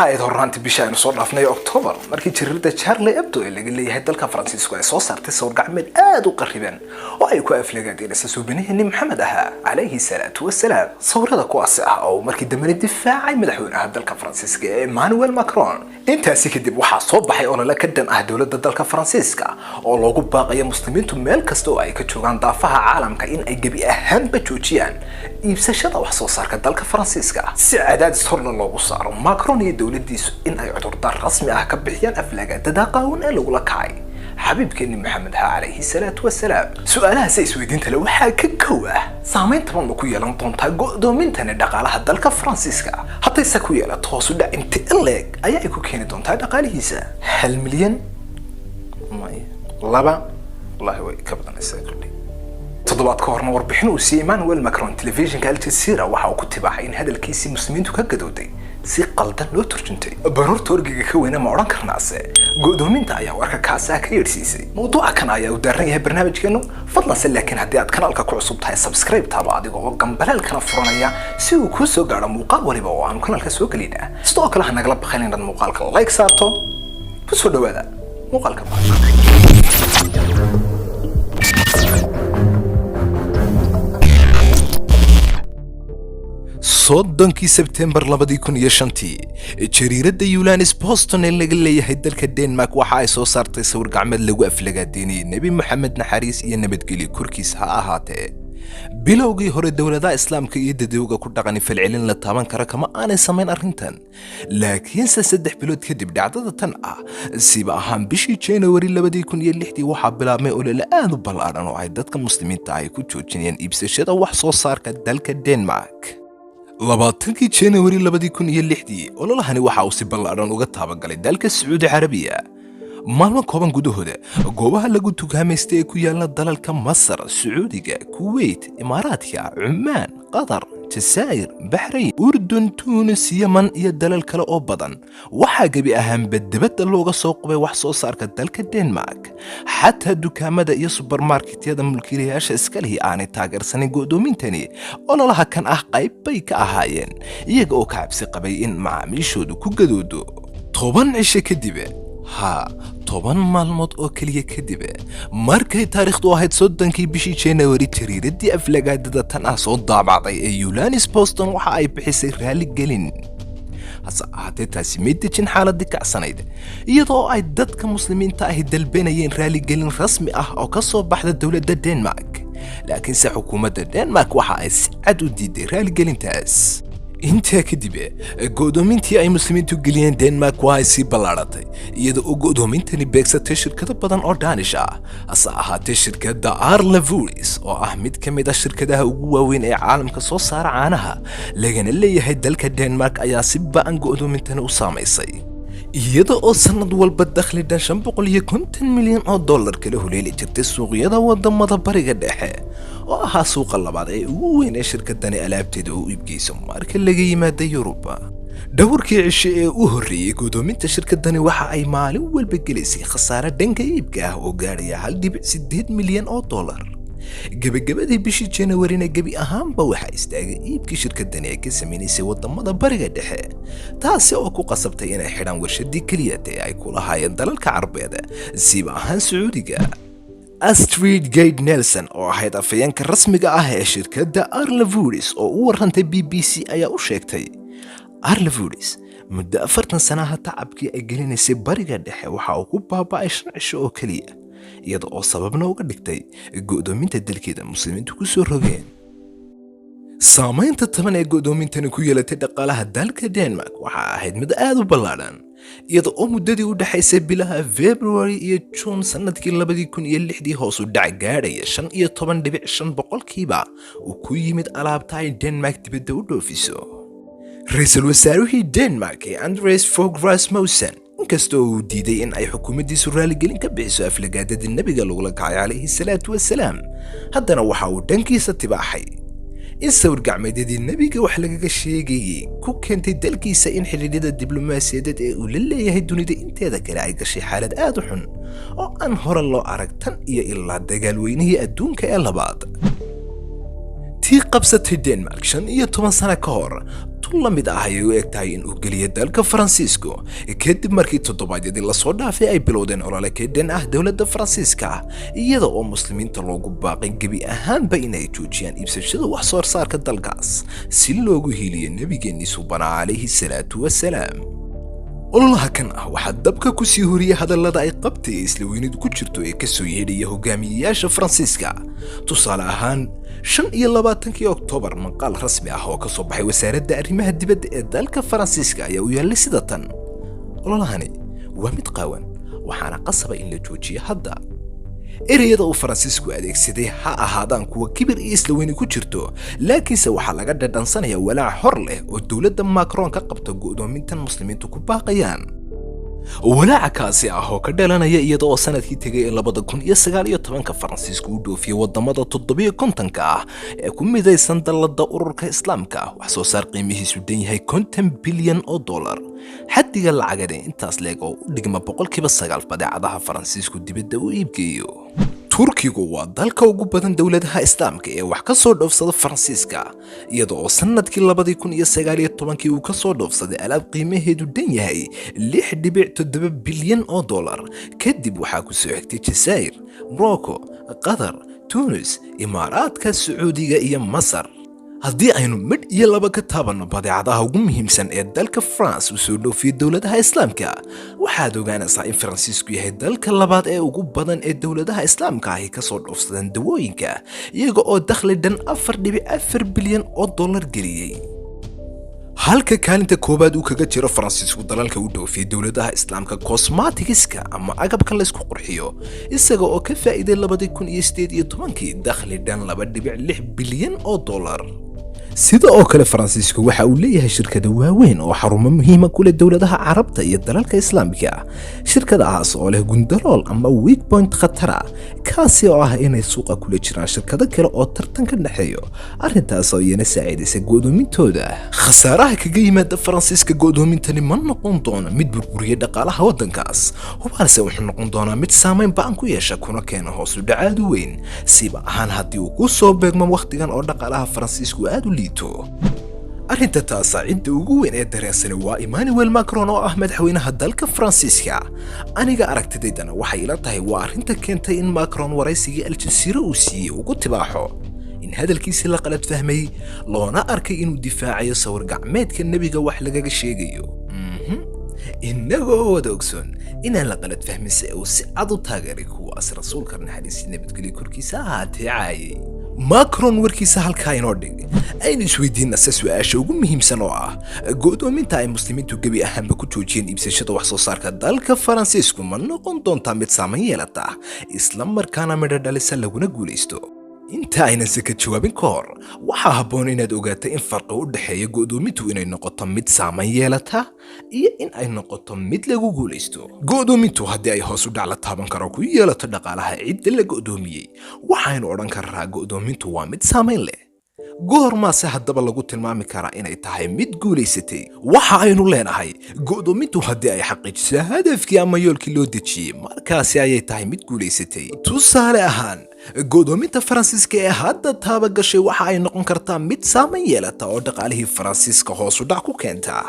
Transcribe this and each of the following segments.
Waxa ayd horraantii bisha aynu soo dhaafnay October markii jariirada Charlie Hebdo ee laga leeyahay dalka Faransiisku ay soo saartay sawir gacmeed aad u qarriban oo ay ku aflagaadeenaysa suubanaheeni Maxamed ahaa, calayhi salaatu wasalaam. Sawirada kuwaasi ah oo markii dambena difaacay madaxweynaha dalka Faransiiska ee Emmanuel Macron. Intaasi kadib waxaa soo baxay olole ka dhan ah dowladda dalka Faransiiska oo loogu baaqayo muslimiintu meel kasta oo ay ka joogaan daafaha caalamka in ay gebi ahaanba joojiyaan iibsashada wax soo saarka dalka Faransiiska, si cadaadis horna loogu saaro Macron iyo dowladdiisu in ay cudurdaar rasmi ah ka bixiyaan aflagaadada qaawan ee lagula kacay xabiibkeeni Maxamed ha, calayhi salaatu wasalaam. Su-aalahaasi isweydiinta le waxaa ka kow ah: saamayn taban ma ku yeelan doontaa go'doomintani dhaqaalaha dalka Faransiiska? Haddayse ku yeelato, hoos u dhac inta in leeg ayaa ay ku keeni doontaa dhaqaalihiisa? 1 milyan may laba, wallahi way ka badanaysaa kulli. Toddobaad ka horna warbixin uu siiyey Emmanuel Macron telefishinka Al Jazeera waxa uu ku tibaaxay in hadalkiisii muslimiintu ka gadooday si qaldan loo turjuntay. Baroorta orgiga ka weyna ma odhan karnaase go'doominta ayaa warka kaasaa ka yeedhsiisay? Mawduuca kan ayaa u daaran yahay barnaamijkeenu. Fadlanse laakiin haddii aad kanaalka ku cusub tahay, subscribe taaba adiga oo gambaleelkana furanaya si uu kuu soo gaadho muuqaal waliba oo aanu kanaalka soo gelina. Sidoo kale ha nagala baqayn inaad muuqaalka like saarto. Ku soo dhawaada muuqaalka maanta. 30-kii Sebtembar 2005-tii, jariiradda Jyllands Posten ee laga leeyahay dalka Denmark waxa ay soo saartay sawir gacmeed lagu aflagaadeynayay Nebi Moxamed, naxariis iyo nabadgelyo korkiisa ha ahaatee. Bilowgii hore dowladaha Islaamka iyo dadowga ku dhaqani falcelin la taaban kara kama aanay samayn arrintan, laakiinse 3 bilood kadib dhacdada tan ah, siba ahaan bishii January 2006-dii, waxaa bilaabmay olole aad u ballaadhan oo ay dadka muslimiinta ay ku joojinayaan iibsashada wax soo saarka dalka Denmark. 20-kii January 2006-dii, ololahani waxa uu si ballaadhan uga taabagalay dalka Sacuudi Carabiya. Maalmo kooban gudahooda, goobaha lagu tukaamaystay ee ku yaala dalalka Masar, Sacuudiga, Kuweyt, Imaaraadka, Cumaan, Qatar, Jasaa'ir, Baxrayn, Urdun, Tuunis, Yeman iyo dalal kale oo badan waxaa gebi ahaanba dibadda looga soo qubay wax soo saarka dalka Denmark. Xataa dukaamada iyo subarmarketyada mulkiilayaasha iska lihi aanay taageersanin go'doomintani, ololaha kan ah qayb bay ka ahaayeen, iyaga oo ka cabsi qabay in macaamiishoodu ku gadoodo. 10 cisho kadib, haa, 10 maalmood oo keliya kadib, markay taariikhdu ahayd 30-kii bishii January, jariiradii aflagaadada tan ah soo daabacday ee Jyllands Posten waxa ay bixisay raaligelin. Hase ahaatee taasi may dejin xaaladii kacsanayd, iyadoo ay dadka muslimiinta ahi dalbanayeen raaligelin rasmi ah oo ka soo baxda dowladda Denmark. Laakiinse xukuumadda Denmark waxa ay si cad u diiday raaligelintaas. Intaa kadib go'doomintii ay muslimiintu geliyeen Denmark waa ay sii ballaadhatay, iyada oo go'doomintani beegsatay shirkado badan oo Danish ah. Hase ahaatee shirkadda Arla Foods, oo ah mid ka mid ah shirkadaha ugu waaweyn ee caalamka soo saara caanaha, lagana leeyahay dalka Denmark, ayaa si ba'an go'doomintani u saamaysay, iyada oo sanad walba dakhli dhan 550 milyan oo dollar kala huleeli jirtay suuqyada wadamada Bariga Dhexe, oo ahaa suuqa labaad ee ugu weyn ee shirkadani alaabteeda u iibgeyso marka laga yimaada Yuruba. Dhowrkii cisho ee u horreeyey godoominta, shirkadani waxa ay maalin walba gelaysay khasaare dhanka iibka ah oo gaadhaya 1.8 milyan oo dollar. Gebagabadii bishii Januarina gebi ahaanba waxaa istaagay iibkii shirkadani ay ka samaynaysay wadamada Bariga Dhexe, taasi oo ku qasabtay inay xidhaan warshadii keliyata ee ay ku lahaayeen dalalka Carbeed, siiba ahaan Sacuudiga. Astrid Gade Nelson, oo ahayd afhayeenka rasmiga ah ee shirkadda Arla Foods, oo u warrantay BBC, ayaa u sheegtay Arla Foods muddo 40 sanaha tacabkii ay gelinaysay Bariga Dhexe waxa uu ku baaba'ay 5 cisho oo keliya, iyada oo sababna uga dhigtay go'doominta dalkeeda muslimiintu ku soo rogeen. Saamaynta taban ee go'doomintani ku yeelatay dhaqaalaha dalka Denmark waxa ahayd mid aad u ballaadhan, iyada oo muddadii u dhexaysay bilaha February iyo June sannadkii 2006-dii hoos u dhac gaadhaya 15.5% uu ku yimid alaabta ay Denmark dibadda u dhoofiso. Ra-iisul wasaarihii Denmark ee Anders Fogh Rasmussen, inkastoo uu diiday in ay xukuumaddiisu raaligelin ka bixiso aflagaadadii nebiga lagula kacay, calayhi salaatu wasalaam, haddana waxa uu dhankiisa tibaaxay in sawir gacmeedyadii nebiga wax lagaga sheegayey ku keentay dalkiisa in xidhiidhyada diblomaasiyadeed ee uu la leeyahay dunida inteeda kale ay gashay xaalad aad u xun oo aan hore loo arag tan iyo ilaa dagaalweynihii adduunka ee labaad. Tii qabsatay Denmark 15 sano ka hor. Tu la mid ah ayay u eg tahay in uu geliya dalka Faransiisku, kadib markii toddobaadyadii lasoo dhaafay ay bilowdeen olole ka dhan ah dowladda Faransiiska, iyada oo Muslimiinta loogu baaqay gebi ahaanba inay joojiyaan iibsashada wax soo saarka dalkaas si loogu hiiliyo Nebigeennii subanaa, calayhi salaatu wasalaam. Ololaha kan ah waxaa dabka ku sii horiyey hadallada ay qabtay ee isla weynidu ku jirto ee kasoo yeedhaya hogaamiyeyaasha Faransiiska. Tusaale ahaan, 25-kii Oktoobar, maqaal rasmi ah oo ka soo baxay wasaaradda arrimaha dibadda ee dalka Faransiiska ayaa u yaallay sida tan: "Ololahani waa mid qaawan, waxaana qasaba in la joojiyo hadda." Ereyada uu Faransiisku adeegsaday ha ahaadaan kuwa kibir iyo isla weyni ku jirto, laakiinse waxaa laga dhadhansanaya walaac hor leh oo dowladda Macron ka qabta go'doomintan Muslimiintu ku baaqayaan. Walaaca kaasi ah oo ka dhalanaya iyada oo sanadkii tegay ee 2019-ka Faransiisku u dhoofiyey wadamada 57-ka ah ee ku midaysan dallada Ururka Islaamka wax soo saar qiimihiisu dhan yahay 50 bilyan oo dollar. Xaddiga lacageed ee intaas leeg oo u dhigma 9% badeecadaha Faransiisku dibadda u iibgeeyo. Turkigu waa dalka ugu badan dowladaha Islaamka ee wax ka soo dhoofsada Faransiiska, iyada oo sanadkii 2019-kii uu ka soo dhoofsaday alaab qiimaheedu dhan yahay 6.7 bilyan oo dollar. Kadib waxaa ku soo xigtay Jazaa'ir, Morocco, Qatar, Tunis, Imaaraadka, Sacuudiga iyo Masar. Haddii aynu midh iyo laba ka taabanno badeecadaha ugu muhiimsan ee dalka France uu soo dhoofiyo dowladaha Islaamka, waxaad ogaanaysaa in Faransiisku yahay dalka labaad ee ugu badan ee dowladaha Islaamka ahi kasoo dhoofsadaan dawooyinka, iyaga oo dakhli dhan 4.4 bilyan oo dollar geliyey, halka kaalinta koowaad uu kaga jiro Faransiisku dalalka u dhoofiyey dowladaha Islaamka cosmetics-ka ama agabka laysku qurxiyo, isaga oo ka faa'iiday 2018-kii dakhli dhan 2.6 bilyan oo dollar. Sida oo kale, Faransiisku waxa uu leeyahay shirkado waaweyn oo xarumo muhiima ku leh dowladaha Carabta iyo dalalka Islaamka, shirkadahaas oo leh gundalool ama weak point khatara, kaasi oo ah inay suuqa kula jiraan shirkado kale oo tartan ka dhexeeyo, arrintaas oo iyana saacidaysa go'doomintooda. Khasaaraha kaga yimaada Faransiiska go'doomintani ma noqon doono mid burburiya dhaqaalaha waddankaas, hubaalse wuxuu noqon doonaa mid saamayn ba'an ku yeesha kuna keena hoos u dhac aad u weyn, siba ahaan haddii uu ku soo beegmo wakhtigan oo dhaqaalaha Faransiisku aad u liito. Arrinta taasa cidda ugu weyn ee dareensani waa Emmanuel Macron oo ah madaxweynaha dalka Faransiiska. Aniga aragtidaydana waxay ila tahay waa arrinta keentay in Macron waraysigii Aljasiira uu siiyey ugu tibaaxo in hadalkiisii la qalad fahmay, loona arkay inuu difaacayo sawir gacmeedka nebiga wax lagaga sheegayo, innagoo wada ogsoon inaan la qalad fahmin, si uu si cad u taageeray kuwaas rasuulka, naxariisii nabadgelyo korkiisa ahaatee, caayay. Macron warkiisa halkaa inoo dhig. Aynu isweydiinna se su-aasha ugu muhiimsan oo ah: go'doominta ay Muslimiintu gebi ahaanba ku joojiyeen iibsashada wax soo saarka dalka Faransiisku ma noqon doontaa mid saamayn yeelata, isla markaana midho dhalisa, laguna guulaysto? Inta aynan se ka jawaabin ka hor, waxaa habboon inaad ogaato in farqi u dhexeeya go'doomintu inay noqoto mid saamayn yeelata iyo in ay noqoto mid lagu guulaysto. Go'doomintu haddii ay hoos u dhac la taaban karo ku yeelato dhaqaalaha cidda la go'doomiyey, waxaynu odhan karraa go'doomintu waa mid saamayn leh. Goormaase haddaba lagu tilmaami karaa inay tahay mid guulaysatay? Waxa aynu leenahay, go'doomintu haddii ay xaqiijiso hadafkii ama yoolkii loo dejiyey, markaasi ayay tahay mid guulaysatay. Tusaale ahaan, go'doominta Faransiiska ee hadda taaba gashay waxa ay noqon kartaa mid saamayn yeelata oo dhaqaalihii Faransiiska hoos u dhac ku keenta,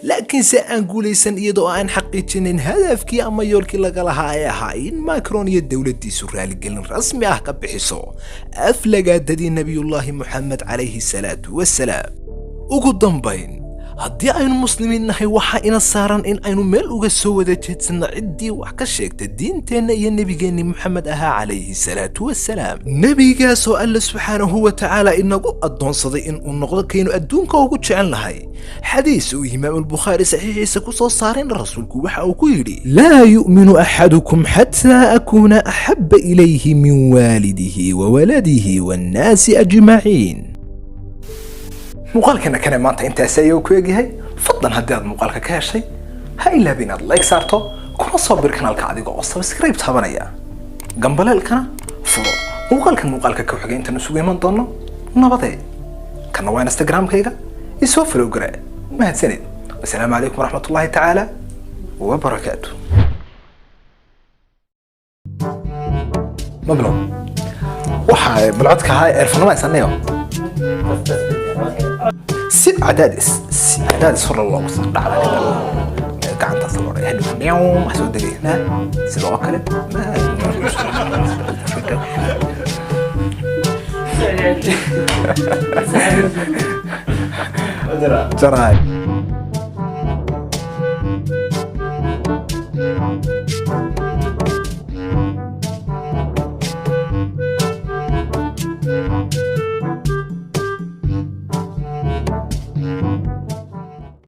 laakiinse aan guulaysan, iyadoo aan xaqiijinin hadafkii ama yoolkii laga lahaa ee ahaa in Macron iyo dowladdiisu raaligelin rasmi ah ka bixiso aflagaadadii Nebiyullaahi Moxamed, calayhi salaatu wasalaam. Ugu dambayn, haddii aynu Muslimiin nahay, waxaa ina saaran in aynu meel uga soo wada jeedsanno ciddii wax ka sheegta diinteenna iyo nebigeennii Moxamed ahaa, calayhi salaatu wasalaam, nebigaasoo Alle subxaanahu wa tacaala inagu addoonsaday in uu noqdo kaynu adduunka ugu jecel nahay. Xadiis uu Imaamulbukhaari saxiixiisa ku soo saarayna, rasuulku waxa uu ku yidhi: "Laa yu'minu axadukum xataa akuuna axabba ilayhi min waalidihi wa waladihi waannaasi ajmaciin." Muuqaalkeena kane maanta intaasi ayuu ku egyahay. Fadlan, haddii aad muuqaalka ka heshay, ha ilaabin inaad like saarto, kuna soo bir kanaalka adiga oo subscribe taabanaya, gambaleelkana furo. Muuqaalkan muuqaalka ka xigay intaan isugu iman doono, nabadee. Kana waa Instagramkayga, isoo follow garee. Mahadsanid. Wasalaamu calaykum waraxmatullaahi tacaala wabarakaatu. Ma bilow waxa balcodka ahaa earphone-ma haysanayo. Si cadaadis hore loogu soo dhacda ka daran gacantaas la odhanaya hadhow miyaw wax soo degay sidoo kale. Jaraay.